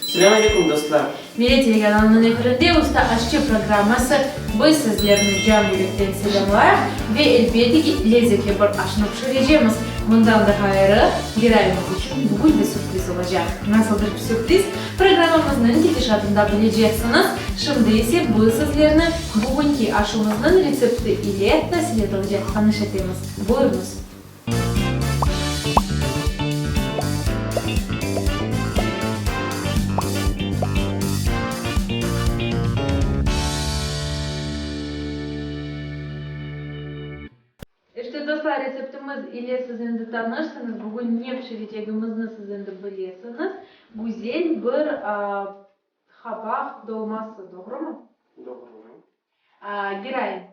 Selâm aleyküm, dostlar! Millet telekanalınıñ efirinde Usta aşçı programması. Biz sizlerni can yürekten selâmlayıq ve, elbette ki, lezzetli bir aşnı pişirecemiz. Bundan da ğayrı, Girayımız içün bugün de sürpriz olacaq. Nasıldır bir sürpriz, programmamıznıñ ketişatında bileceksiñiz. Şimdi ise biz sizlerni bugünki aşımıznıñ retsepti ile tafsilâtlıca tanış etemiz. Buyurıñız! İşte, dostlar, retseptimiz ile siz endi tanışsıñız, bugün ne pişirecegimizni siz endi bilesiñiz. Güzel bir qabaq dolması, doğrumı? Doğru. Giray,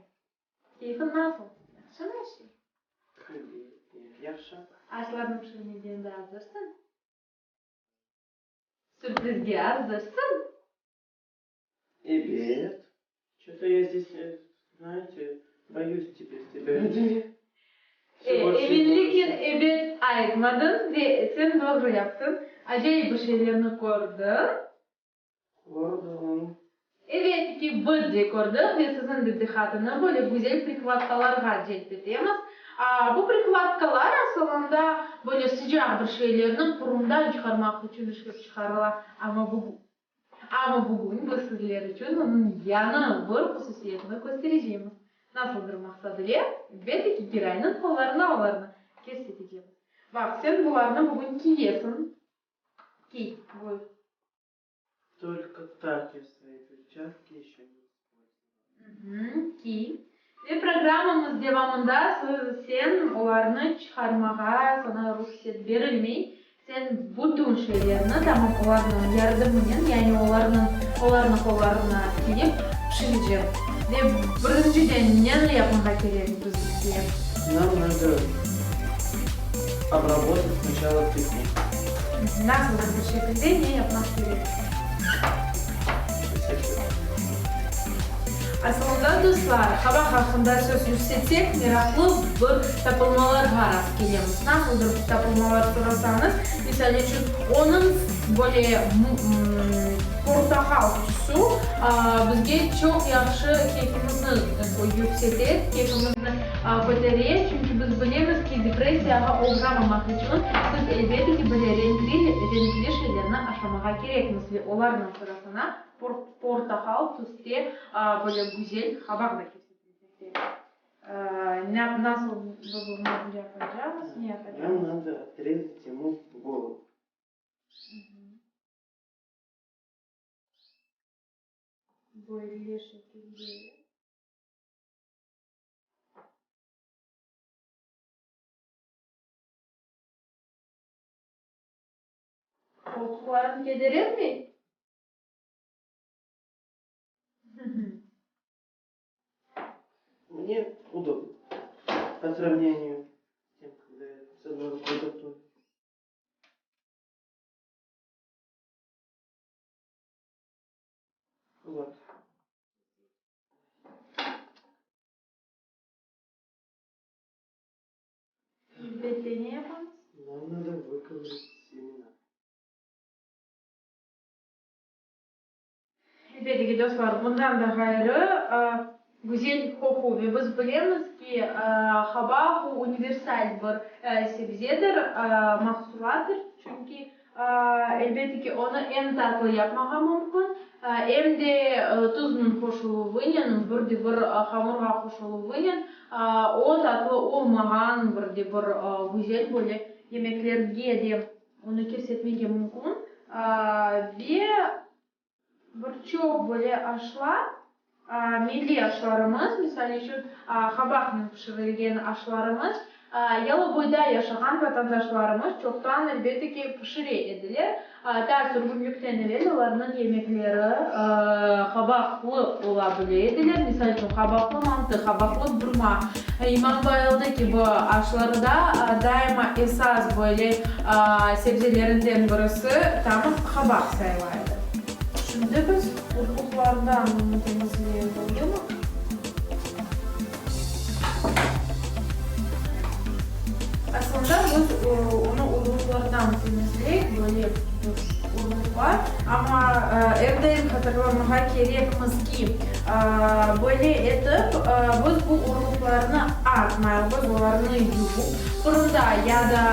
keyfiñ nasıl? Yahşımı er şey? Yahşı. Aşlarnı pişirmege endi azırsıñ? Sürprizge azırsıñ? Ebet. Ço-to ya zdes, znaete, boyüs teper tebya. Eminliknen ebet aytmadıñ ve sen doğru yaptıñ. Acayip bir şeylerni kördiñ. Kördim. Ebet ki, biz de kördik ve siziñ de diqqatını böyle güzel prikladkalarğa celp etemiz. Bu prikladkalar asılında böyle sıcaq bir şeylerni qurumdan çıqarmaq içün işlep çıqarıla, amma bu Amma bugün biz sizler içün onıñ yañı bir hususiyetini kösterecemiz. Nasıldır maqsad ile, elbette ki, Giraynıñ qollarına olarnı kirsetecemiz. Baq, sen bularnı bugün kiyesiñ. Kiy, buyur. Tolko tak ya svoi perçatki eşe ne ispolzovala. Kiy. Ve programmamız devamında siz, sen olarnı çıqarmağa saña ruhset berilmey. Sen bütün şeylerni tamam olarnıñ yardımınen, yani olarnıñ, olarnı qollarına kiyip pişireceñ. Ve birinciden neni yapmağa kerek bizge? Nam nado obrabotat snaçalo tykvu. Nasıldır bir şekilde ne yapmaq kerek? Asılında, dostlar, qabaq aqqında söz yürsetsek, meraqlı bir tapılmalarğa rast kelemiz. Nasıldır bu tapılmalar sorasañız, misal içün, onıñ böyle portaqal tüsü bizge çoq yahşı keyfimizni yüksete, keyfimizni kötere, çünki biz bilemiz ki, depressiyağa oğramamaq içün biz, elbette ki, böyle renkli, renkli şeylerni aşamağa kerekmiz ve olarnıñ sırasına Portaqal tüste böyle güzel qabaq da kirsetilmekte. Nasıl biz bunı yapacağımız, ne yapacağımız? Nam nado otrezat emu golovu. Böyle şekilde. Qoltuqlarıñ keder etmey? Mne udobno po sravnenию s tem, kogda ya s odnoy rukoy gotovил. Vot. Elbette, ne yapamız? Nam nado vykovırat semena. Elbette ki, dostlar, bundan da ğayrı, güzel qoqu ve biz bilemiz ki, qabaq o universal bir sebzedir, mahsulattır, çünki, elbette ki, onı em tatlı yapmağa mümkün, em de tuznıñ qoşuluvınen, bir de bir hamurğa qoşuluvınen o tatlı olmağan bir de bir güzel böyle yemeklerge de onı kirsetmege mümkün ve Bir çoq böyle aşlar, milliy aşlarımız, misal içün, qabaqnen pişirilgen aşlarımız, Yalıboyda yaşağan vatandaşlarımız çoqtan, elbette ki, pişire ediler. Ta sürgünlikten evel olarnıñ yemekleri qabaqlı ola bile ediler. Misal içün, qabaqlı mantı, qabaqlı burma, İmam Bayıldı kibi aşlarda daima esas böyle sebzelerinden birisi tamam qabaq sayıla edi. Şimdi biz urluqlardan onı temizleyik, oldumı? Aslında biz onı urluqlardan temizleyik, böyle bir. urluqlar, amma er daim hatırlamağa kerekmiz ki, böyle etip biz bu urluqlarnı atmayıq, biz olarnı yuvıp, fırında ya da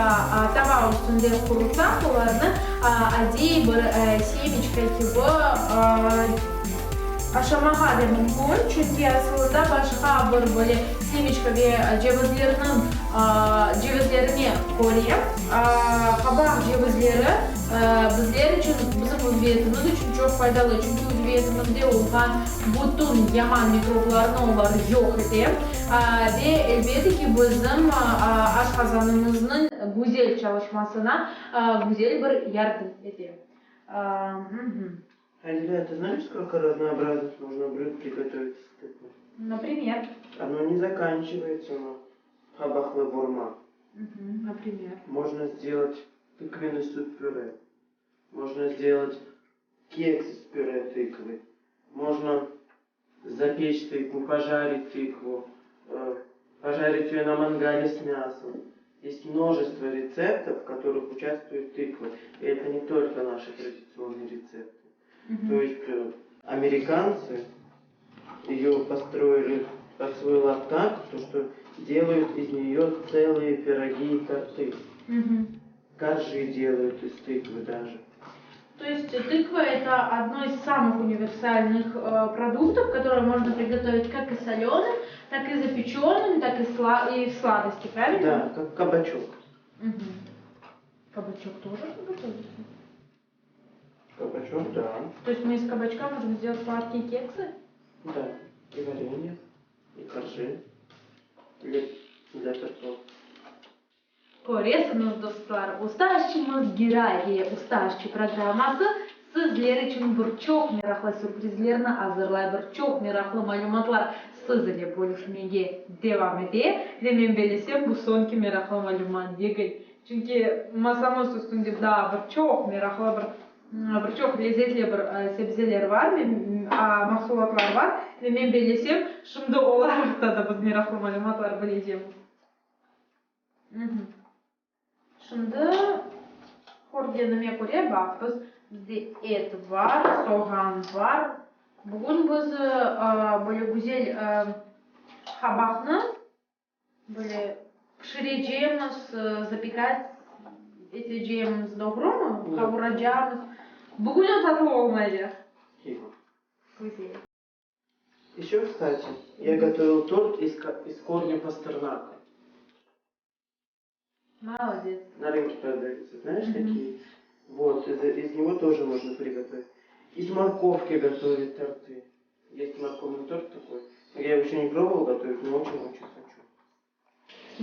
tava üstünde qurutsaq, olarnı adiy bir semiçka kibi aşamağa da mümkün, çünki asılında başqa bir böyle semiçka ve cevizlerniñ cevizlerine köre qabaq cevizleri bizler içün, bizim uzviyetimiz içün çoq faydalı, çünki uzviyetimizde olğan bütün yaman mikroblarnı olar yoq ete ve, elbette ki, bizim aşqazanımıznıñ güzel çalışmasına güzel bir yardım ete. Adile, ты знаешь, сколько разнообразных можно блюд приготовить из тыквы? Например? Оно не заканчивается на qabaqlı burma. Например? Можно сделать тыквенный суп-пюре. Можно сделать кекс из пюре тыквы. Можно запечь тыкву, пожарить тыкву, пожарить ее на мангале с мясом. Есть множество рецептов, в которых участвует тыква. И это не только наши традиционные рецепты. То есть американцы ее построили под свой лад так, то что делают из нее целые пироги и торты. Коржи делают из тыквы даже. То есть тыква это одно из самых универсальных продуктов, которые можно приготовить как и соленым, так и запеченным, так и сла и в сладости, правильно? Да, как кабачок. Угу. Кабачок тоже готовится? Кабачок, да. То есть мы из кабачка можем сделать сладкие кексы? Да, и варенье, и коржи для, для тортов. Köresiñiz, dostlar, Usta aşçımız Giray ve Usta aşçı programması sizler içün bir çoq meraqlı sürprizlerni azırlay, bir çoq meraqlı malümatlar siz ile bölüşmege devam ete. Ve men bellesem, bu soñki meraqlı malümat degil. Çünki masamız üstünde daa bir çoq meraqlı bir, bir çoq lezetli bir sebzeler bar, mahsulatlar bar. Ve men bellesem, şimdi olar aqta da biz meraqlı malümatlar bilecemiz. Şimdi körgenime köre, baq, biz, bizde et bar, soğan bar. Bugün biz böyle güzel qabaqnı böyle pişirecemiz, zapekat etecemiz, doğrumı? Qavuracamız. Bugün o tatlı olmaycaq. Güzel. Еще, кстати, я готовил торт из из корня пастернака. Молодец. На рынке продаются, знаешь, такие? Вот, из, из него тоже можно приготовить. Из морковки готовить торты. Есть морковный торт такой. Я его еще не пробовал готовить, но очень-очень хочу.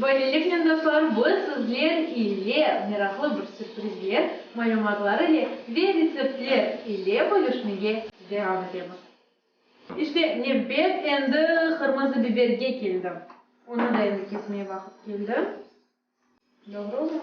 Böyleliknen, dostlar, biz sizler ile meraqlı bir sürprizler, malümatlar ile ve retseptler ile bölüşmege devam etemiz. İşte, nevbet endi qırmızı biberge keldi. Onı da endi kesmege vaqıt keldi. Doğrumı?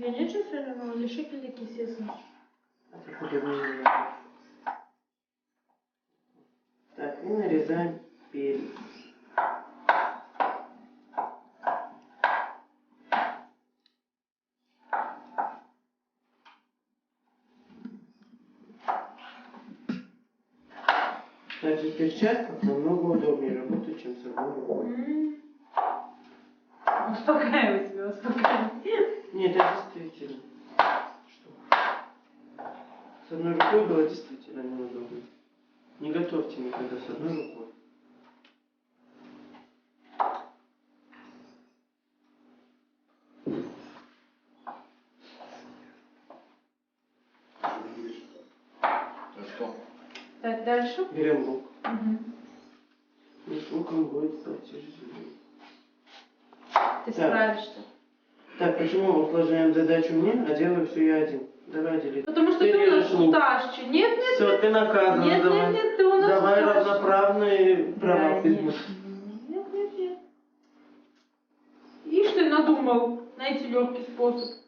Ve neçün sen onı öyle şekilde kesesiñ? Так, и нарезаем перец. Кстати, в перчатках намного удобнее работать, чем с одной рукой. Успокаивай себя, успокаивай. Нет, это действительно. Что? С одной рукой было действительно неудобно. Не готовьте никогда с одной рукой. Что? Так, дальше. Берем лук. Угу. И с луком будет потяжелее. Ты Так. справишься. Так, почему усложняем задачу мне, а делаю все я один? Давай делить. Потому что Ты ты у нас режешь лук. уставший. Нет, нет, Все, ты наказана. нет, давай. нет, нет, ты у нас Давай уставший. равноправные права Да, ты нет. будешь. Нет, нет, нет. Ишь ты надумал. Найти легкий способ.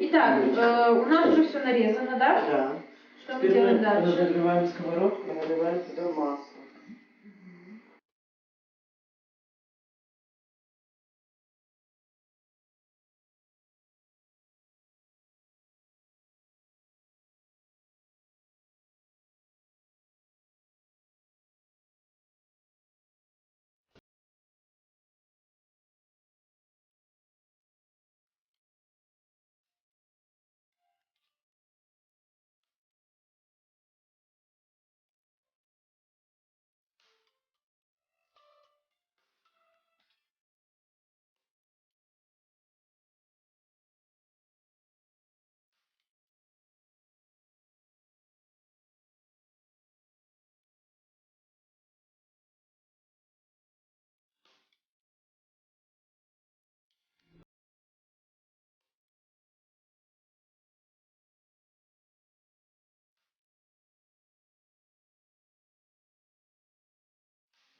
Итак, у нас уже все нарезано, да? Да. Что мы Теперь делаем мы дальше? разогреваем сковородку и наливаем туда масло.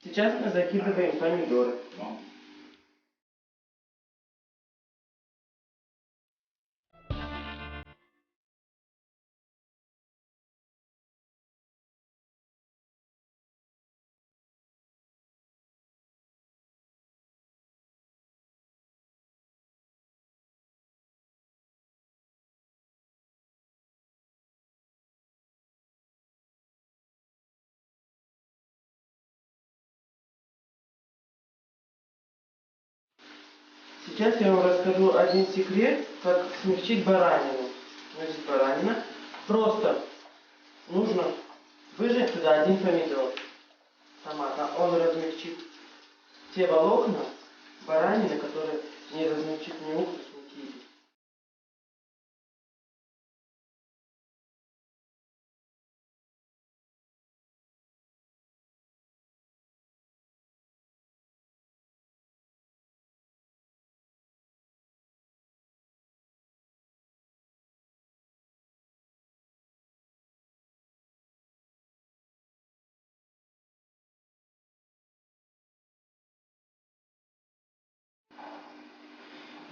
Сейчас мы закидываем помидоры. Сейчас я вам расскажу один секрет, как смягчить баранину. Значит, баранина. Просто нужно выжать туда один помидор томата. Он размягчит те волокна баранины, которые не размягчит ни уксус, ни киви.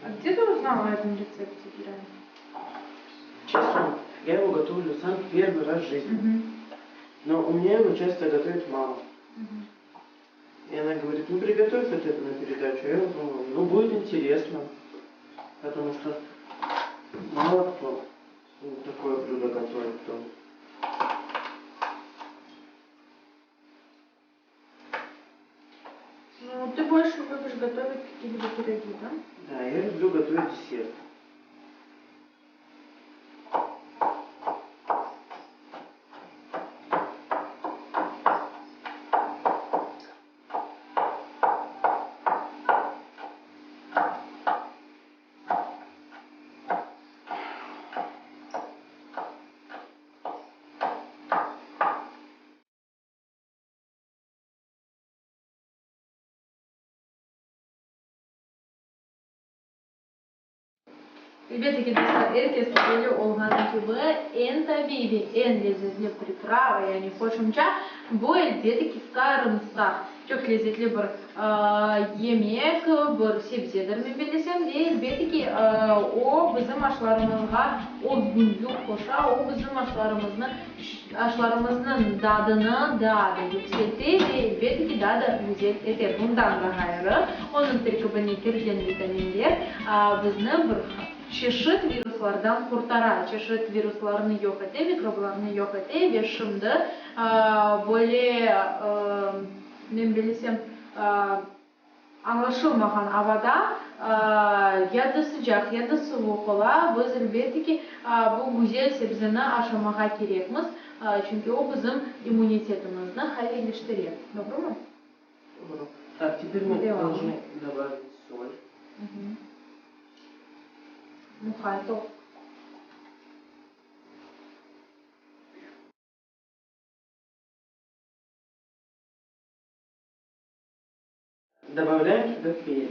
А где ты узнала о этом рецепте, Герай? Честно, я его готовлю сам первый раз в жизни. Мгм. Но у меня его часто готовит мама. Мгм. И она говорит, ну приготовь вот это на передачу. Я думаю, ну будет интересно. Потому что мало кто такое блюдо готовит дома. Ну, ты больше любишь готовить какие-либо пироги, да? Да, я люблю готовить десерт. Elbette ki, dostlar, er kes belli olğanı kibi, eñ tabiiy ve eñ lezetli priprava, yani qoşumça, bu, elbette ki, sarımsaq. Çoq lezetli bir yemek, bir sebzedir, men bellesem, ve, elbette ki, o bizim aşlarımızğa özgünlik qoşa, o bizim aşlarımıznı, aşlarımıznıñ dadını daa da yükselte ve, elbette ki, daa da güzel ete. Bundan da ğayrı, onıñ terkibine kirgen vitaminler bizni bir çeşit viruslardan qurtara, çeşit viruslarnı yoq ete, mikroblarnı yoq ete ve şimdi böyle, men bellesem, añlaşılmağan avada, ya da sıcaq, ya da suvuq ola, biz, elbette ki, bu güzel sebzeni aşamağa kerekmiz, çünki o bizim immunitetimizni qaviyleştire. Doğrumı? Doğru. Так, теперь мы Devam. должны добавить соль. Muqayt ol. Добавляем сюда перец.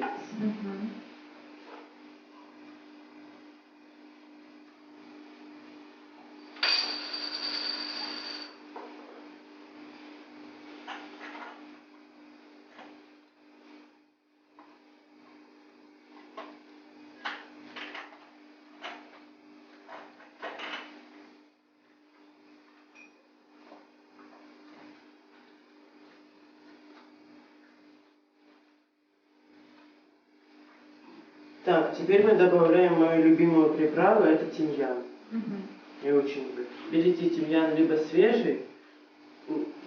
Так, теперь мы добавляем мою любимую приправу, это тимьян. Я очень люблю. Берите тимьян либо свежий,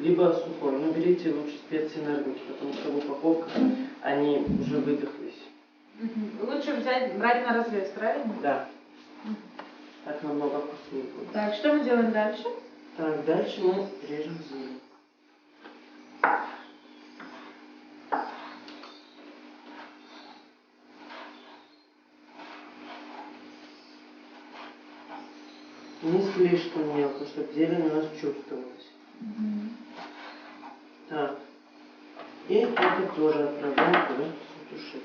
либо сухой. Но берите лучше специи на рынке, потому что в упаковках они уже выдохлись. Лучше взять, брать на развес, правильно? Да. Так намного вкуснее будет. Так, что мы делаем дальше? Так, дальше мы режем зелень. Не слишком мелко, чтобы зелень у нас чувствовалась. Так. И это тоже отправляем туда тушиться.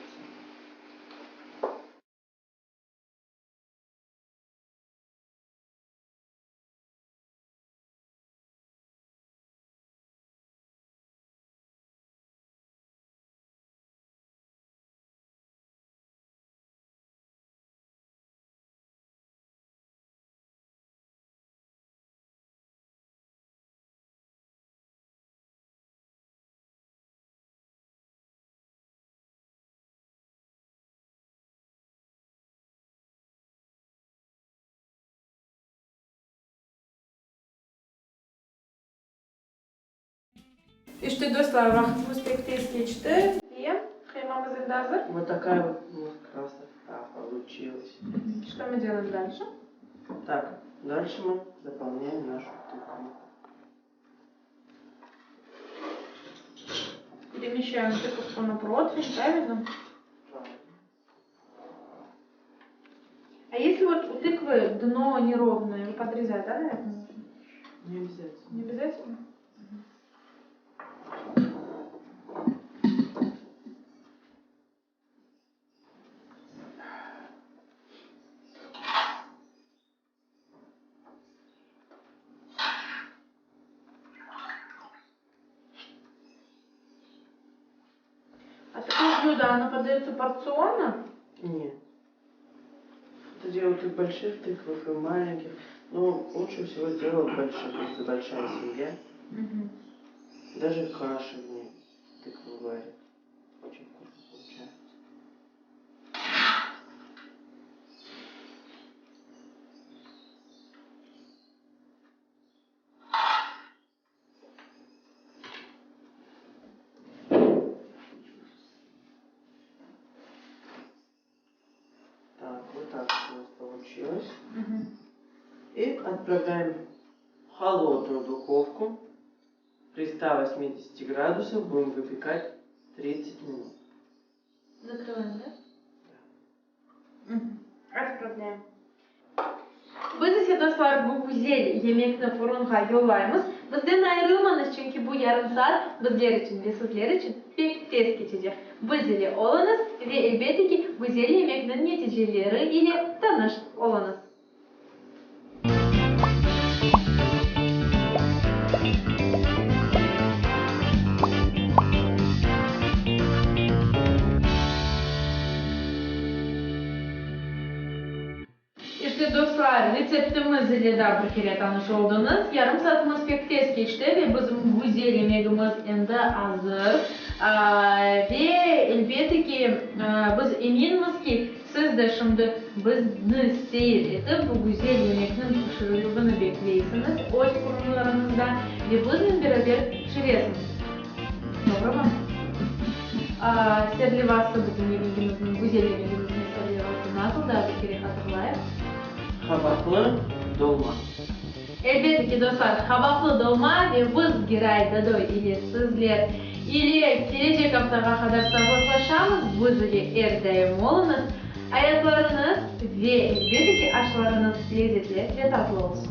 İşte, dostlar, vaqtımız pek tez keçti ve qıymamız endi azır. Вот такая вот у нас красота получилась. Что мы делаем дальше? Так, дальше мы заполняем нашу тыкву. Перемещаем тыковку на противень, правильно? Правильно. А если вот у тыквы дно неровное, его подрезать, да, наверное, нужно? Не обязательно. Не обязательно? А такое блюдо, оно подается порционно? Нет. Это делают и в больших тыквах, и в маленьких. Но лучше всего делают в больших, если большая семья. Даже каши в ней тыкву варят. Очень вкусно получается. Так, вот так у нас получилось. И отправляем в холодную духовку. При 180 градусах будем выпекать 30 минут. Закрываем, да? Отправляем. Biz ise dostlar bu güzel yemekni furunğa yollaymız. Bizden ayırılmañız, çünki bu yarım saat bizler içün ve sizler içün pek tez keçecek. Biz ile oluñız ve elbette ki güzel yemekniñ neticeleri ile tanış oluñız. İşte, dostlar, retseptimiz ile daa bir kere tanış oldıñız. Yarım saatimiz pek tez keçti ve bizim güzel yemegimiz endi azır. Ve, elbette ki, biz eminmiz ki, siz de şimdi bizni seyir etip, bu güzel yemekniñ pişirilüvini bekleysiñiz öz furunlarıñızda ve biznen beraber pişiresiñiz. Doğrumı? Serlevası bizim yemegimizniñ, güzel yemegimizniñ serlevası nasıl, daa bir kere hatırlayıq. Qabaqlı dolma. Elbette ki, dostlar, qabaqlı dolma ve biz Giray Dadoy ile sizler ile kelecek aftağa qadar sağlıqlaşamız. Biz ile er daim oluñız. Ayatlarıñız ve, elbette ki, aşlarıñız lezetli ve tatlı olsun.